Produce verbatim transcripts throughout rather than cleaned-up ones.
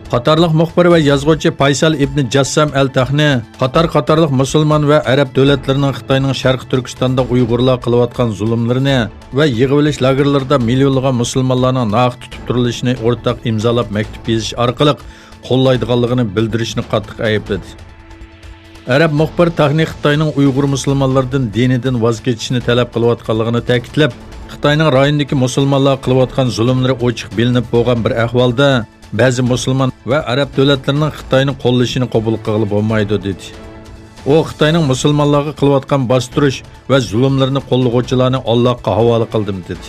قاتارلىق مۇخبىر ۋە يازغۇچى پايسال ئىبنى جاسسام ئەل تەخنى قاتار قاتارلىق مۇسۇلمان ۋە ئەرەب دۆلەتلىرىنىڭ خىتاينىڭ شەرقىي تۈركىستاندا ئۇيغۇرلار قىلىۋاتقان زۇلۇملىرىنى ۋە يىغىۋېلىش لاگېرلىرىدا مىليونلىغان مۇسۇلمانلارنىڭ ناھەق تۇتۇپ تۇرۇلۇشىنى ئورتاق ئىمزالاپ مەكتۇپ يېزىش ئارقىلىق قوللايدىغانلىقىنى بىلدۈرۈشنى قاتتىق ئەيىبلىدى. ئەرەب مۇخبىر تەخنى خىتاينىڭ ئۇيغۇر مۇسۇلمانلىرىدىن دىنىدىن ۋاز كېچىشنى تەلەپ قىلىۋاتقانلىقىنى تەكىتلەپ، خىتاينىڭ رايوندىكى مۇسۇلمانلارغا قىلىۋاتقان زۇلۇملىرى ئوچۇق بىلىنىپ بولغان بىر ئەھۋالدا، بەزى مۇسۇلمان ۋە ئەرەب دۆلەتلىرىنىڭ خىتاينى قوللىشىنى قوبۇل قىلغىلى بولمايدۇ، دېدى. ئۇ خىتاينىڭ مۇسۇلمانلارغا قىلىۋاتقان باستۇرۇش ۋە زۇلۇملىرىنى قوللىغۇچىلارنى ئاللاھقا ھاۋالە قىلدىم، دېدى.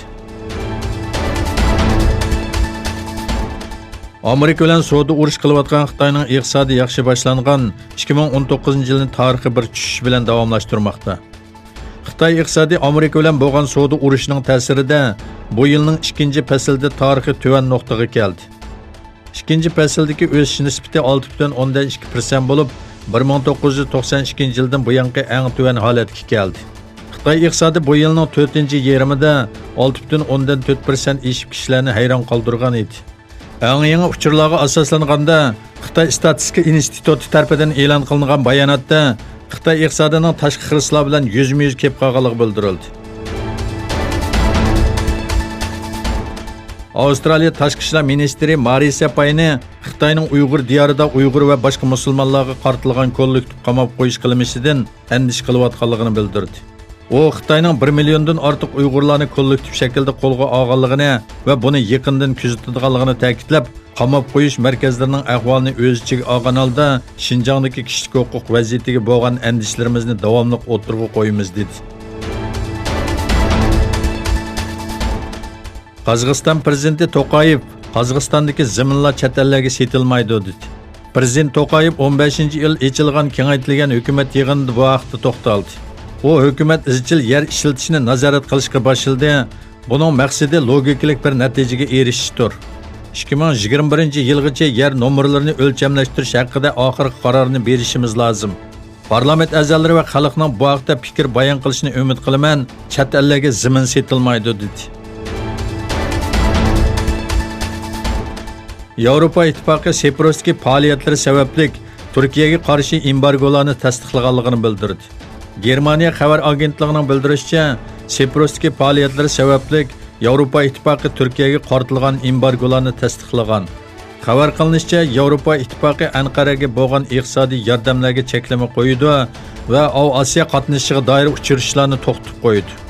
ئامېرىكا بىلەن سودا ئۇرۇشى قىلىۋاتقان خىتاينىڭ ئىقتىسادى ياخشى باشلانغان ئىككى مىڭ ئون توققۇزىنچى يىلنى تارىخىي بىر چۈشۈش بىلەن داۋاملاشتۇرماقتا. خىتاي ئىقتىسادى ئامېرىكا بىلەن بولغان سودا ئۇرۇشىنىڭ تەسىرىدە بۇ يىلنىڭ ئىككىنچى پەسلىدە تارىخىي تۆۋەن نۇقتىغا كەلدى. ئىككىنچى پەسىلدىكى ئۆسۈش نىسبىتى ئالتە پۈتۈن ئوندىن ئىككى پىرسەنت بولۇپ، بىر مىڭ توققۇز يۈز توقسان ئىككىنچى يىلدىن بۇيانقى ئەڭ تۆۋەن ھالەتكە كەلدى. خىتاي ئىقتىسادى بۇ يىلنىڭ تۆتىنچى يېرىمىدا ئالتە پۈتۈن ئوندىن تۆت پىرسەنت ئېشىپ، كىشىلەرنى ھەيران قالدۇرغان ئىدى. ئەڭ يېڭى ئۇچۇرلارغا ئاساسلانغاندا، خىتاي ئىستاتىستىكا ئىنستىتۇتى تەرىپىدىن ئېلان قىلىنغان باياناتتا خىتاي ئىقتىسادىنىڭ تاشقى خىرىسلار بىلەن يۈزمۇ يۈز كېلىپ قالغانلىقى بىلدۈرۈلدى. ئاۋسترالىيە تاشقى ئىشلار مىنىستىرى مارىسا پاينى خىتاينىڭ ئۇيغۇر دىيارىدا ئۇيغۇر ۋە باشقا مۇسۇلمانلارغا قارىتىلغان كوللېكتىپ قاماپ قويۇش قىلمىشىدىن ئەندىشە قىلىۋاتقانلىقىنى بىلدۈردى. ئۇ خىتاينىڭ بىر مىليوندىن ئارتۇق ئۇيغۇرلارنى كوللېكتىپ شەكىلدە قولغا ئالغانلىقىنى ۋە بۇنى يېقىندىن كۆزىتىدىغانلىقىنى تەكىتلەپ، قاماپ قويۇش مەركەزلىرىنىڭ ئەھۋالىنى ئۆز ئىچىگە ئالغان ھالدا، شىنجاڭدىكى كىشىلىك ھوقۇق ۋەزىيىتىگە بولغان ئەندىشىلىرىمىزنى داۋاملىق ئوتتۇرىغا قويىمىز، دېدى. قازاقىستان پىرېزىدېنتى توقايېۋ قازاقىستاندىكى زېمىنلار چەت ئەللەرگە سېتىلمايدۇ، دېدى. پىرېزىدېنت توقايېۋ ئون بەشىنچى ئىيۇل ئېچىلغان كېڭەيتىلگەن ھۆكۈمەت يىغىنىدا بۇ ھەقتە توختالدى. ئۇ ھۆكۈمەت ئىزچىل يەر ئىشلىتىشنى نازارەت قىلىشقا باشلىدى، بۇنىڭ مەقسىتى لوگىكىلىق بىر نەتىجىگە ئېرىشىشتۇر. ئىككى مىڭ يىگىرمە بىرىنچى يىلغىچە يەر نومۇرلىرىنى ئۆلچەملەشتۈرۈش ھەققىدە ئاخىرقى قارارنى بېرىشىمىز لازىم. پارلامېنت ئەزالىرى ۋە خەلقنىڭ بۇ ھەقتە پىكىر بايان قىلىشىنى ئۈمىد قىلىمەن، چەت ئەللەرگە زېمىن سېتىلمايدۇ، دېدى. ياۋروپا ئىتتىپاقى سىپرۇستىكى پائالىيەتلىرى سەۋەبلىك تۈركىيەگە قارشى ئېمبارگولارنى تەستىقلىغانلىقىنى بىلدۈردى. گېرمانىيە خەۋەر ئاگېنتلىقىنىڭ بىلدۈرۈشىچە، سىپرۇستىكى پائالىيەتلىرى سەۋەبلىك ياۋروپا ئىتتىپاقى تۈركىيەگە قارىتىلغان ئېمبارگولارنى تەستىقلىغان. خەۋەر قىلىنىشىچە، ياۋروپا ئىتتىپاقى ئەنقەرەگە بولغان ئىقتىسادىي ياردەملەرگە چەكلىمە قويىدۇ ۋە ئاۋۇ ئاسىيا قاتنىشىشىغا دائىر ئۇچرىشىشلارنى توختىتىپ قويىدۇ.